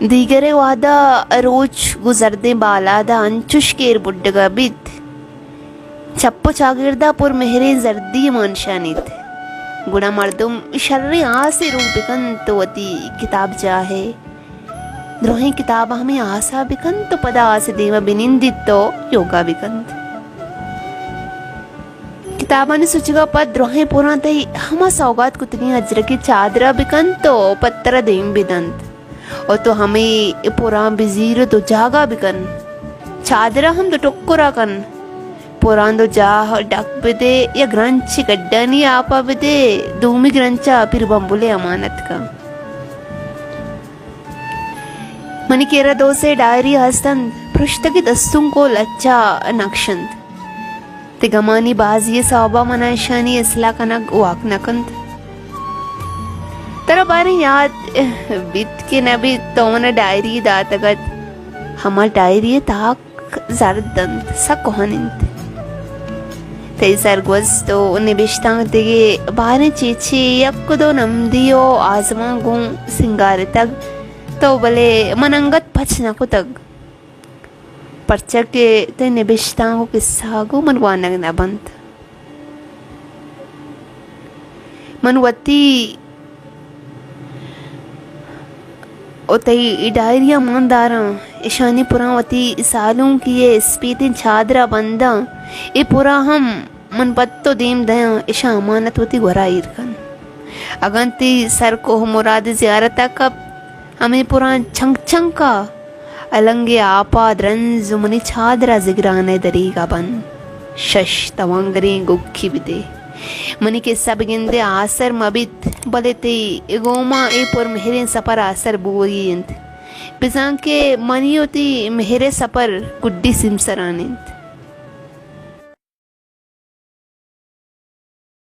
دیگرے وہدا روچ گوں زردیں بالاد ءَ انچوش کہ ایر بڈگ ءَ بیت، چپ ءُ چاگرد ءَ پر مہریں زردی مان شانیت، گڑا مردم شریں آسے روک بکنت ءُ وتی کتابجاہ ءِ درہیں کتاب ءَ ہمے آس ءَ بکنت ءُ پدا آس ءِ دیم ءَ بنندیت ءُ یوگا بکنت۔ کتابانی سچگ ءَ پد درہیں پراں تئی ہما سوگات کتگیں اجرکیں چادر ءَ بکنت ءُ پہ ترا دیم بدنت ءُ تو ہمے پراں بزیر ءُ دو جاگہ بکن۔ چادر ءَ ہم دو ٹکر ءَ کن۔ پراں دو جاہ ڈک بدے یا گرنچیں گڈانی آپ ءَ بدے، دومی گرنچ ءَ پیر بمبل ءِ امانت کن۔ منی کرا دو سے ڈائری ہست انت، پرشتگیں دستونک ءُ لچہ نقش انت۔ تئی گمانی بازی ءِ سوب ءَ منا اشانی اصلاح کنگ واک نہ کنت۔ ترا باریں یات بیت کہ نہ بیت، تو منا ڈائری داتگ ات۔ ہما ڈائری ءِ تاک زرد انت، سک کوہن انت۔ تئی سرگوست ءُ نبشتانک دگہ باریں چیچے یک دو نمدی ءُ آزماں گوں سنگارتگ، تو بلے من انگت پچ نہ کتگ، پرچا کہ تئی نبشتانک ءُ کسہ گوں من وانگ نہ بنت۔ من وتی ءُ تئی اے ڈائری ءَ مان داراں، اشانی پراں وتی سالونکی ءِ اسپیتیں چادر ءَ بنداں، اے پراں ہم من پہ تو دیم دیاں، اشاں امانت وتی گورا ایر کن۔ اگاں تئی سر کوہ مراد ءِ زیارت ءَ کپت، ہمے پراں چنک چنک ءَ النگے آپ ءَ درنز ءُ منی چادر ءَ زگران ءِ دریگ ءَ بنت۔ شش توانگریں گوکی بدے۔ منی کسہ بگندے آسر مہ بیت، بلے تئی گوما اے پر مہریں سپر آسر بوگی انت۔ بزاں کہ منی ءُ تئی مہر ءِ سپر گڈی سیمسران انت۔